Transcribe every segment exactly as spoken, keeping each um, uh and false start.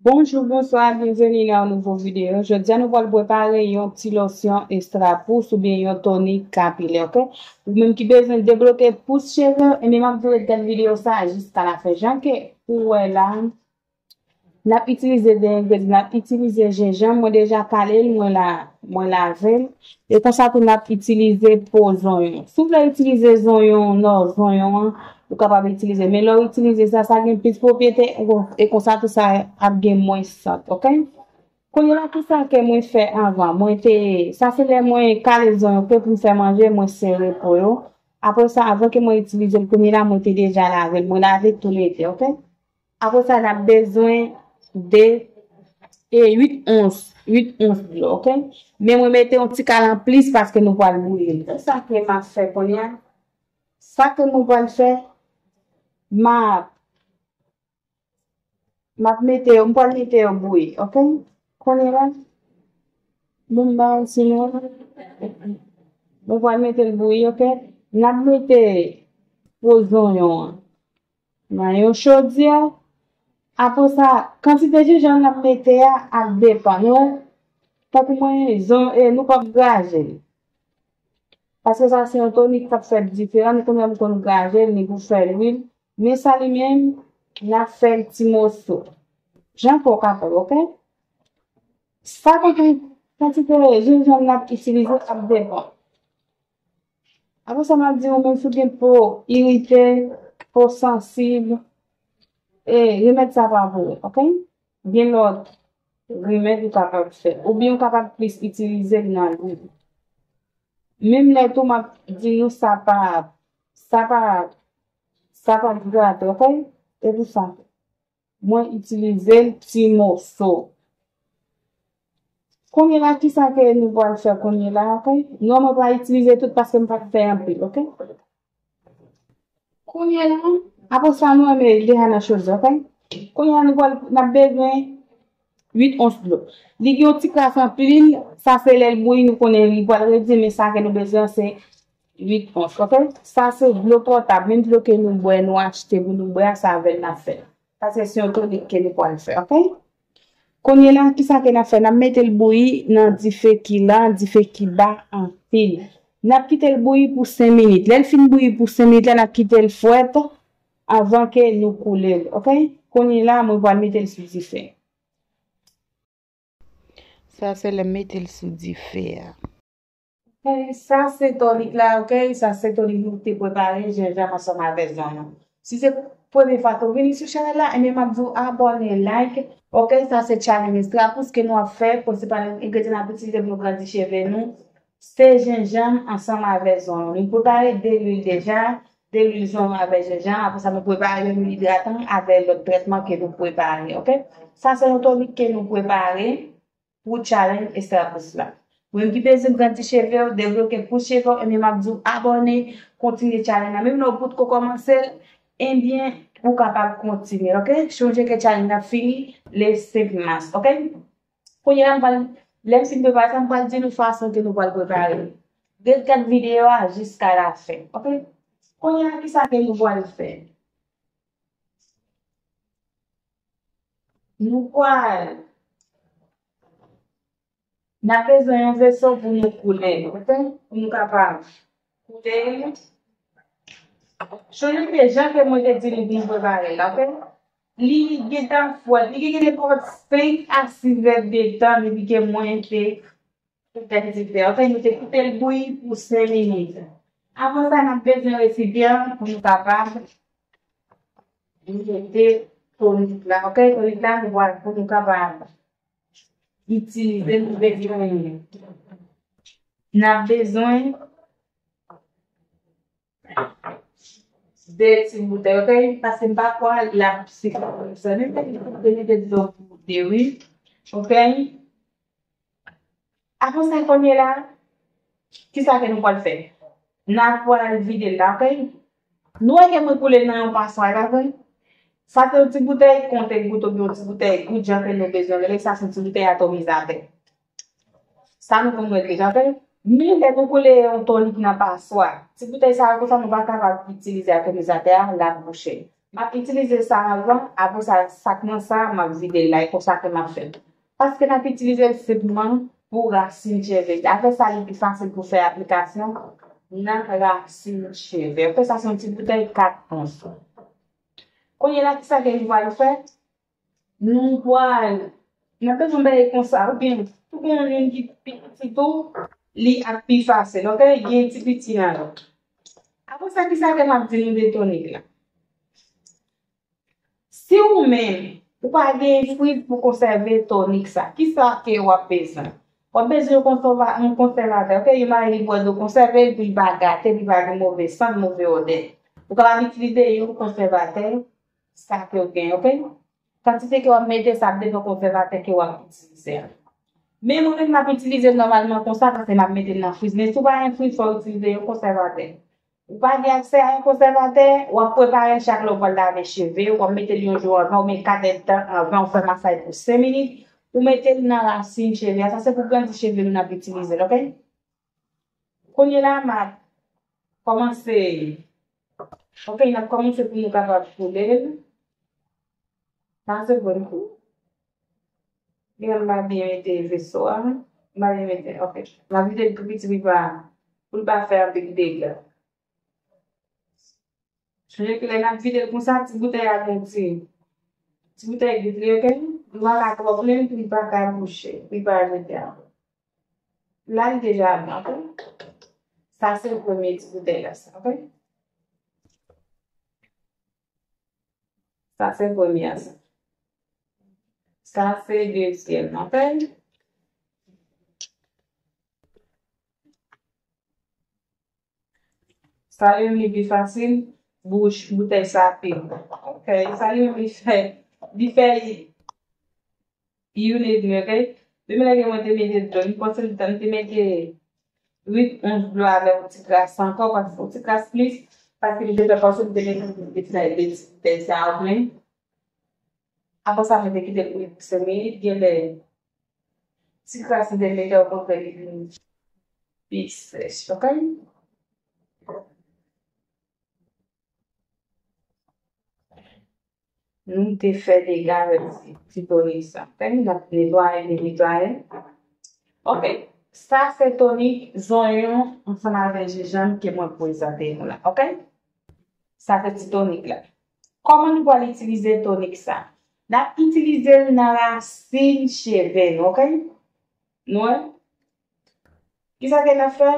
Bonjou, bonswa, byenveni nan yon nouvo videyo. Jodi a nou pral prepare yon ti losyon ekstra pous oubyen yon tonik kapilè, oke? Ou menm ki bezwen debloke pous cheve, ebyen m ap di w ret gad videyo sa a jiska lafen. Jan ke ou wè la, n ap itilize de engredyan, n ap itilize jenjanm, mwen deja kale l, mwen la, mwen lave l. E konsa tou n ap itilize po zonyon. Si w vle itilize zonyon, non, zonyon an, ou kapab itilize. Men lè w itilize sa, sa gen plis pwopyete, e konsa tou sa ap gen mwens sant, oke? Kounye la, kisa ke mwen fè anvan? Mwen te, sa se lè mwen kale zonyon ke pou m fè manje, mwen sere po yo. Apre sa, avan ke mwen itilize l, kounye la, mwen te deja lave l. Mwen lave tou le de, oke? Apre sa, n ap bezwen de, e uit ons, uit ons dlo, oke? Men mwen mete yon ti kal anplis paske nou pral bouyi l. Sa ke m ap fè kounye a, sa ke mwen pral fè, m ap, m ap mete yo, m pral mete yo bouyi, oke? Kounye la, bon, m ba yon ti non. Mwen pral mete l bouyi, oke? N ap mete po zonyon an nan yon chodyè. Apre sa, kantite jenjanm n ap mete a ap depann, nou wè. Tankou mwen, zon, e, nou p ap graje l. Paske sa se yon tonik k ap fèt diferan, nou konn wè m konn graje l, ni pou fè lwil. Men sa li menm, n ap fè l ti moso. Jan ke w kapab, oke? Sa kantite, kantite jenjanm n ap itilize ap depann. Apre sa, m ap di ou menm si w gen po irite, po sansib, e remèd sa pa pou ou, oke? Gen lòt remèd ou kapab fè. Oubyen ou kapab plis itilize l nan lwil. Menm lè tou, m ap di nou sa pa, sa pa, sa pa grate, oke? E pou sa. Mwen itilize l ti moso. Kounye la, kisa ke nou pral fè kounye la, oke? Non, mwen pa itilize tout paske m pa fè anpil, oke? Kounye la, apre sa, nou renmen l deja nan chodyè, oke? Kounye la, nou pral, n ap bezwen uit ons dlo. Li gen yon ti kras anpil, sa se lè l bouyi, nou konnen li pral redi, men sa ke nou bezwen se uit ons, oke? Sa se dlo potab, menm dlo ke nou bwè, nou achte pou nou bwè a, se avè l n ap fè l. Paske se yon tonik ke nou pral fè, oke? Kounye la, kisa ke n ap fè? N ap mete l bouyi nan dife ki la, dife ki ba anpil. N ap kite l bouyi pou senk minit. Lè l fin bouyi pou senk minit la, n ap kite l fwèt anvan ke nou koule l, oke? Kounye la, mwen pral mete l sou dife. Sa se lè m mete l sou dife a. Oke, sa se tonik la, oke? Sa se tonik nou te prepare, jenjanm ansanm avèk zonyon. Si se premye fwa ke w vini sou chanèl la, ebyen m ap di w abòne, like, oke? Sa se challenge extra pous ke nou ap fè, prensipal engredyan n ap itilize pou nou grandi cheve nou, se jenjanm ansanm avèk zonyon. Nou prepare de lwil deja, de lwil zonyon avèk jenjanm, apre sa nou prepare yon lwil idratan avèk lòt trètman ke nou prepare, oke? Sa se yon tonik ke nou prepare pou challenge extra pous la. Ou menm ki bezwen grandi cheve w, debloke pous cheve w, ebyen m ap di w abòne, kontinye challenge la. Menm lè w potko kòmanse l, ebyen ou kapab kontinye, oke? Chonje ke challenge la fini le senk mas, oke? Kounye a, m pral, lè m fin prepare sa, m pral di nou fason ke nou pral prepare l. Ret gad videyo a jiska lafen, oke? Kounye a, kisa ke nou pral fè? Nou pral, n ap bezwen yon veso pou nou koule l, oke? Pou nou kapab koule l. Chonje ke jan ke mwen te di nou pou nou prepare l la, oke? Li gentan fwèt, li gen nenpòt senk a sis èdtan depi ke mwen te Pou fè ti fè, oke, nou te kite l bouyi pou senk minit. Apre sa, n ap bezwen resipyan pou nou kapab mete tonik la, oke, tonik la nou pral pou nou kapab itilize, nou bezwen n ap bezwen de ti boutèy, oke, paske m pa kwè l ap sifizan. Menm lè nou te mete dlo pou de wi, oke. Apre sa, kounye la, kisa ke nou pral fè? N ap pral vide l la, oke? Nou wè ke mwen koule l nan yon paswa, e pa vre? Sa se yon ti boutèy konte gout oubyen yon ti boutèy gout, jan ke nou bezwen rele sa, se yon ti boutèy atomizatè. Sa nou konn wè deja, oke? Men lè nou koule yon tonik nan paswa, ti boutèy sa yo konsa nou pa kapab itilize atomizatè a, l ap bouche. M ap itilize sa anvan, apre sa, sak nan sa, m ap vide l la, e konsa ke m ap fè l. Paske n ap itilize l senpman pou rasin cheve. Apre sa, li pi fasil pou fè aplikasyon nan rasin cheve. Apre sa, se yon ti boutèy kat ons. Kounye la, kisa ke li pral fè? Nou pral, n ap bezwen bay konsa, oubyen, tou gen yon ki pi piti tou, li ap pi fasil, oke? Gen ti piti nan yo. Apre sa, kisa ke m ap di nou de tonik la? Si ou menm, ou pa gen friz pou konsève tonik sa, kisa ke w ap bezwen? W ap bezwen yon konsèva-, yon konsèvatè, oke? Yon mari li bwè dlo konsève, pou li pa gate, pou li pa gen move sant, move odè. Ou kapab itilize yon konsèvatè, sa ke w gen, oke? Kantite ke w ap mete, sa ap depann konsèvatè ke w ap itilize a. Men mwen menm, m ap itilize l nòmalman konsa, paske m ap mete l nan friz. Men si w pa gen friz, fò w itilize yon konsèvatè. Ou pa gen aksè a yon konsèvatè, w ap prepare l chak lè w pral lave cheve, w ap mete l yon jou anvan oubyen kat èdtan anvan, w fè masaj pou senk minit, ou mete l nan rasin cheve a. Sa se pou grandi cheve nou n ap itilize l, oke? Kounye la, m ap kòmanse. Oke, n ap kòmanse pou nou kapab koule l. Sa se bon kou. Byen, m pa byen mete veso a. M pa byen mete, oke. M ap vide l tou piti pou li pa, pou l pa fè anpil dega. Sonje ke lè n ap vide l konsa, ti boutèy a gen ti, ti boutèy gout li, oke? Nou pa ka twò plen pou li pa ka bouche, pou li pa jete ankò. La, li deja bon, oke? Sa se premye ti boutèy la, sa, oke? Sa se premye a, sa. Sa se dezyèm, oke? Sa li menm li pi fasil, bouch, boutèy sa pi bon. Oke, sa li menm li fè, li fè youn edmi, oke? Depi lè ke mwen te mete dlo, m panse m te, m te mete uit ons dlo avèk yon ti kras ankò, paske yon ti kras plis, paske m te fè panse m te mete yon ti kras de ti boutèy sa yo plen. Apre sa, mwen te kite l bouyi pou senk minit, genlè ti kras mwen te mete a, okontrè, li vin pi sèch, oke? Nou te fè dega avèk ti, ti tonik sa. Oke, n ap netwaye, netwaye. Oke, sa se tonik zonyon ansanm avèk jenjanm ke mwen prezante nou la, oke? Sa se ti tonik la. Kòman nou pral itilize tonik sa? N ap itilize l nan rasin cheve nou, oke? Nou wè? Kisa ke n ap fè?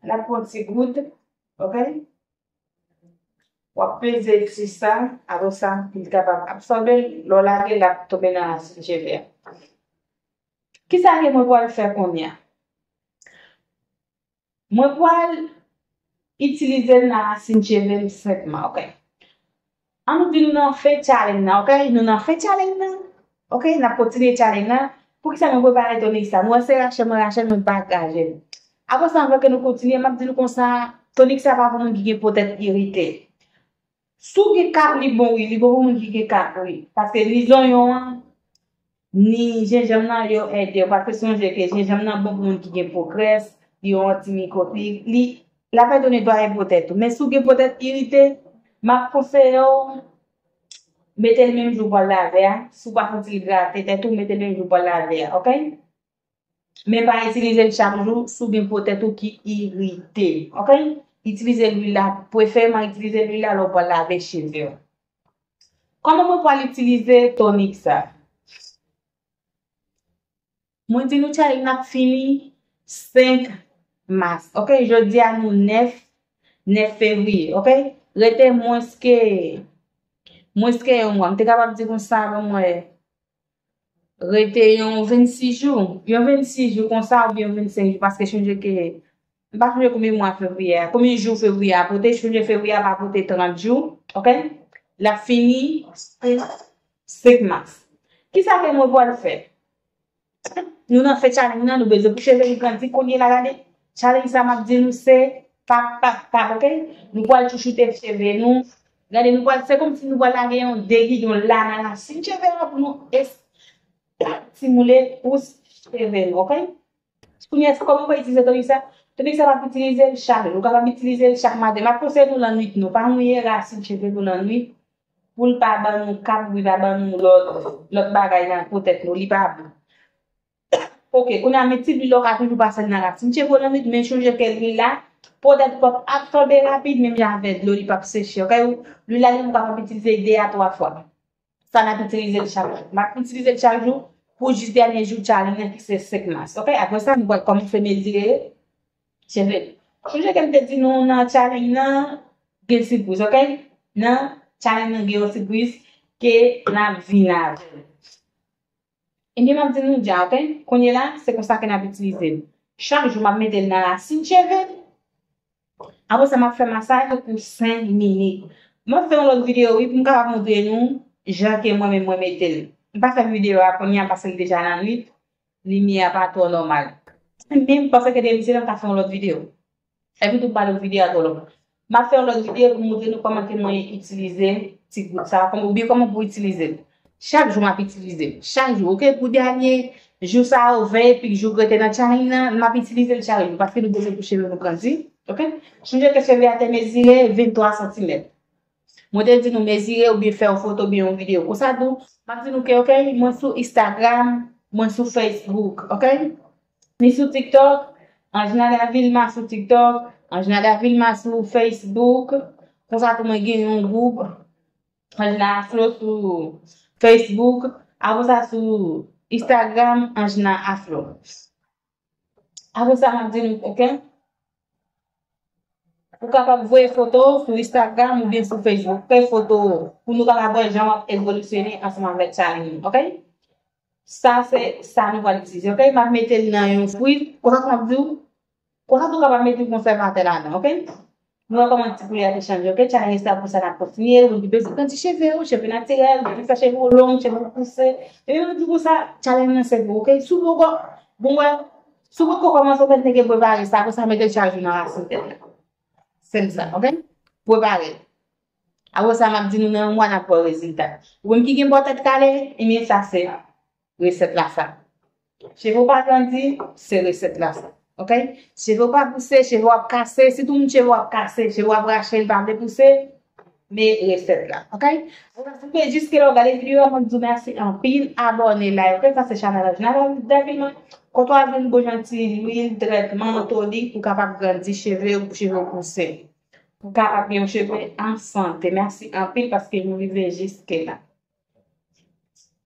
N ap pran ti goud, oke? W ap peze ti sa, apre sa, pou li kapab absòbe l, lè w lage l, l ap tonbe nan rasin cheve a. Kisa ke mwen pral fè kounye a? Mwen pral itilize l nan rasin cheve m senpman, oke? An nou di nou nan fen challenge nan, oke? Nou nan fen challenge nan, oke? N ap kontinye challenge nan. Poukisa mwen prepare tonik sa? Nou wè se rache mwen rache l, mwen pataje l. Apre sa, anvan ke nou kontinye, m ap di nou konsa, tonik sa pa pou moun ki gen po tèt irite. Si w gen kap, li bon, wi, li bon pou moun ki gen kap, wi. Paske ni zonyon an, ni jenjanm nan, yo ede w. Paske sonje ke jenjanm nan bon pou moun ki gen po grès, li yon antimikwòb, li, li, l ap ede w netwaye po tèt ou. Men si w gen po tèt irite, m ap konseye w mete l menm jou w pral lave a. Si w pa santi l grate tèt ou, mete l menm jou w pral lave a, oke? Men pa itilize l chak jou si w gen po tèt ou ki irite, oke? Itilize lwil la, prefereman itilize lwil la lè w pral lave cheve w. Kòman mwen pral itilize tonik sa? Mwen di nou challenge n ap fini senk mas, oke? Jodi a nou nèf, nèf fevriye, oke? Rete mwens ke, mwens ke yon mwa. M te kapab di konsa, ban mwen rete yon vennsis jou. Yon vennsis jou konsa oubyen yon vennsenk jou, paske sonje ke, m pa sonje konbyen mwa fevriye a, konbyen jou fevriye a pote, sonje fevriye a pa pote trant jou, oke? L ap fini senk mas. Kisa ke mwen pral fè? Nou nan fen challenge nan, nou bezwen pou cheve nou grandi kounye la, gade. Challenge sa m ap di nou se pap, pap, pap, oke? Nou pral chouchoute cheve nou. Gade, nou pral, se kòmsi nou pral lage yon degi, yon lana la. Si cheve a pou nou estimile pous cheve nou, oke? Kounye a, kòman w pral itilize tonik sa? Tonik sa p ap itilize l chak jou. Ou kapab itilize l chak maten. M ap konseye nou lannwit nou. Pa mouye rasin cheve nou lannwit. pou l pa ban nou kap, pou l pa ban nou lòt, lòt bagay nan po tèt nou, li pa bon. Ok, kounye a, men ti lwil la w ka toujou pase l nan rasin cheve w nan nwit, men chonje ke lwil la, po tèt pou ap absòbe rapid, menm jan avèk dlo, li p ap seche, ok? Lwil la, li menm, ou kapab itilize de a twa fwa. Sa n ap itilize l chak jou. M ap itilize l chak jou pou jis dènye jou challenge nan ki se senk mas. Ok? Apre sa, nou pral kòmanse mezire cheve. Chonje ke m te di nou nan challenge nan, gen sipriz, ok? Nan challenge nan gen yon sipriz ke n ap vin avè l. Ebyen, m ap di nou dja, ok? Kounye la, se konsa ke n ap itilize l. Chak jou, m ap mete l nan rasin cheve m. Apre sa, m ap fè masaj pou senk minit. M ap fè yon lòt videyo, wi, pou m kapab montre nou jan ke mwen menm mwen mete l. M pa fè videyo a kounye a paske l deja nan nwit, limyè a pa twò nòmal. Men m panse ke depi se lè m ka fè yon lòt videyo. Epi tou, m pa lòt videyo a twò long. M ap fè yon lòt videyo pou m montre nou kòman ke mwen itilize ti gout sa, kòman, oubyen kòman pou itilize l. Chak jou m ap itilize l. Chak jou, ok? Pou dènye jou sa yo, ven epi jou k rete nan challenge nan, m ap itilize l chak jou, paske nou bezwen pou cheve nou grandi, ok? Chonje ke cheve a te mezire venntwa santimèt. Mwen te di nou mezire oubyen fè yon foto oubyen yon videyo. Konsa tou, m ap di nou ke, ok, mwen sou Instagram, mwen sou Facebook, ok? Ni sou TikTok, Anjnada Vilma sou TikTok, Anjnada Vilma sou Facebook. Konsa tou mwen gen yon gwoup, Anjna Aflo sou Facebook. Apre sa sou Instagram, Anjna Aflo. Apre sa, m ap di nou, ok? Ou kapab voye foto sou Instagram oubyen sou Facebook. Fè foto pou nou kapab wè jan w ap evolisyone ansanm avèk challenge, ok? Sa se sa nou pral itilize, ok? M ap mete l nan yon fwi. Konsa tou m ap di w, konsa tou w kapab mete yon konsèvatè ladan, ok? Nou wè kòman ti koulè a te chanje, ok? Challenge sa pou sa n ap kontinye. Moun ki bezwen grandi cheve w, cheve natirèl, bezwen fè cheve w long, cheve w pouse. Epi m di konsa, challenge nan se pou, ok? Si w poko, bon, wè, si w poko kòmanse, w mèt nèk prepare sa, konsa mete l chak jou nan rasin tèt la. Sèl sa, ok? Prepare. Apre sa, m ap di nou nan yon mwa n ap wè rezilta. Ou menm ki gen bò tèt kale, ebyen sa se resèt la sa. Cheve w pa grandi, se resèt la sa. Ok? Cheve w pa pouse, cheve w ap kase. Sitou moun cheve w ap kase, cheve w ap rache, li pa vle pouse, men resèt la. Ok? Ou pa soupe jiske la w gade videyo a, mwen di w mèsi anpil, abòne, like, ok? Sa se chanèl Anjnada Vilma. Kote w al jwenn bon jan ti lwil, trètman, tonik, pou kapab grandi cheve w, pou cheve w pouse. Pou kapab gen yon cheve an sante. Mèsi anpil paske nou rive jiske la.